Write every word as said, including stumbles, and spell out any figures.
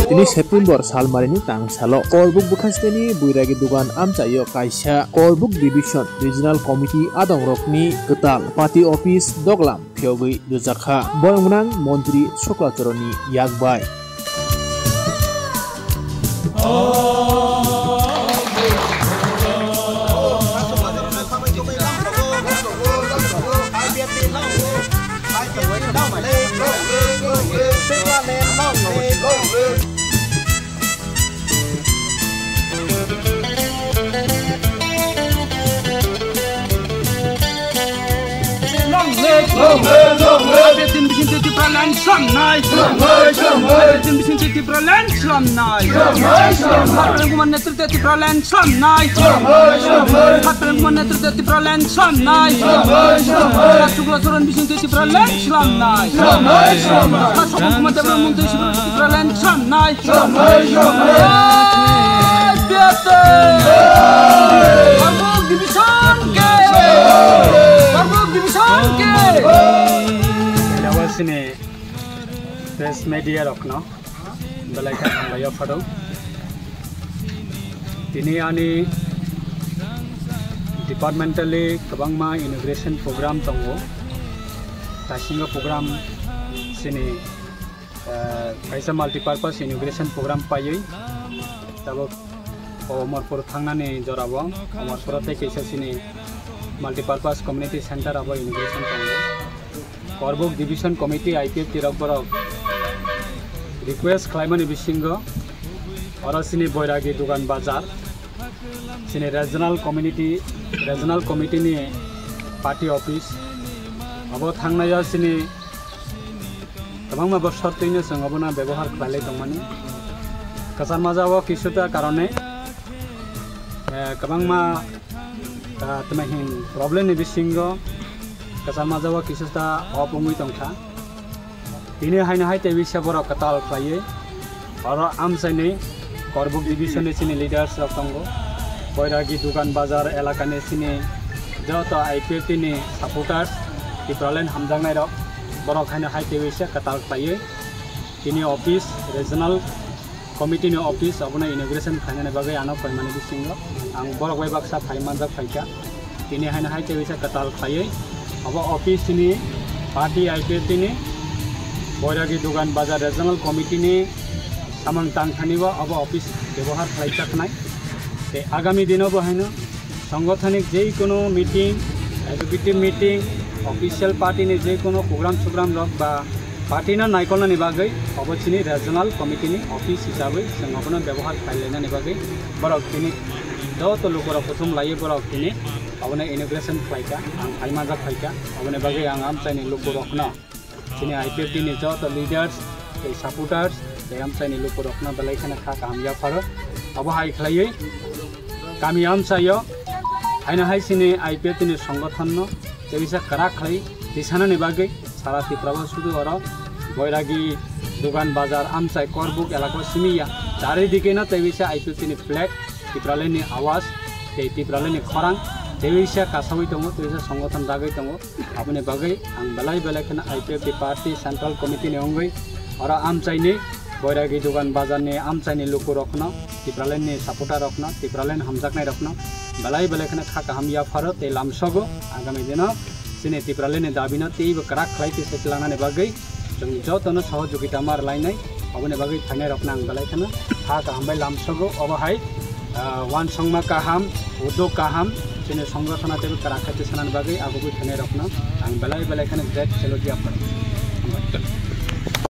Tini September salmarini tangsalo Korbuk bwkhansneni Boiragi Dugan amchaio kaisa Korbuk Division Regional Committee adongrokni kwtal party office doglam phiyogwi rwjakha. Borok gwnang montri Sukla Choronni yakbai. Long live! Long live! Long live! Tipraland slamnai! Slamnai! Slamnai! Tipraland slamnai! Slamnai! Slamnai! Tipraland slamnai! Slamnai! Slamnai! Tipraland slamnai! Slamnai! Slamnai! Sukla Choronni bisingtwi Tipraland slamnai! Slamnai! Slamnai! Tipraland slamnai! Slamnai! Slamnai! Korbuk Division ke! Korbuk Division ke! Sini press media rokno belai khe hambai yapharo. Tini ani departmentally kwbangma inauguration program tongo. Taisingo program sini, eh, kaisa multipurpose inauguration program paiwi tabuk Omorpur thangnani jorao Omorpuro tei kaisa sini multipurpose community center abo inauguration tongo. Korbuk Division Committee I P F T rok borok request khlaimani bisingo oro sini Boiragi Dugan Bazar sini regional community, regional committee ni party office abo thangnaio sini kwbangma bosor twino chwng obono bebohar khlailai tongmani. Kwchar majao kisuta karone, eh, kwbangma, ah, tamo hin problem ni bisingo kwchar majao kisuta off wngwi tongkha. Tini haino hai tei bisa borok kwtal khlaiwi oro amchaini Korbuk Division ni chini leaders rok tongo, Boiragi Dugan Bazar elaka ni chini joto I P F T ni supporters, Tipraland hamjaknai rok, borok haino hai tei bisa kwtal khlaiwi tini office, regional committee ni office abono inauguration khlainani bagwi ano koimani bisingo ang borok bai baksa phai manjak phaikha. Tini haino hai tei bisa kwtal khlaiwi abo office ni party I P F T ni Boiragi Dugan Bazar Regional Committee ni samung tangthani bo abo office bebohar khlaijaknai. Tei agami dino bo haino songothonik jei kono meeting, executive meeting, official party ni jei kono program sogram rok ba party no naikolnani bagwi obo chini regional committee ni office hisabwi chwng obono bebohar khailainani bagwi borok tini joto lukurok kuthum laiwi borok tini obono inauguration khlaikha, ang phai manjak phaikha, oboni bagwi ang amchaini lukurokno chini I P F T ni joto leaders tei supporters tei amchaini lukurokno belai kheno kha kaham yapharo. Obo hai khlaiwi kami amchaio haino hai chini I P F T ni songothono tei bisa kwrak khlai tisanani bagwi sara Tripura o sudu oro Boiragi Dugan Bazar amchai Korbuk elaka simi ya. Charidike no tei bisa I P F T ni flag, Tipraland ni awaz tei Tipraland ni khorang tei bisa kasawi tongo, tei bisa songothon dagwi tongo. Aboni bagwi ang belai belai kheno I P F T party central committee ni wngwi oro amchaini Boiragi Dugan Bazar ni amchaini lukurokno, Tipraland ni supporter rokno, Tipraland hamjaknai rokno belai belai kheno kha kaham yapharo tei lamsogo. Agami dino chini Tipraland ni dabi no teibo kwrak khlai tei se langnani bagwi chwng jotono sohojogita ma rwlainai. Oboni bagwi phainai rokno ang belai kheno kha kaham bai lamsogo. Obo hai, ah, uansukma kaham, uddog kaham, chini songothono teibo kwrak khe tisanani bagwi agugwi phainai rokno ang belai belai kheno great salute yapharo.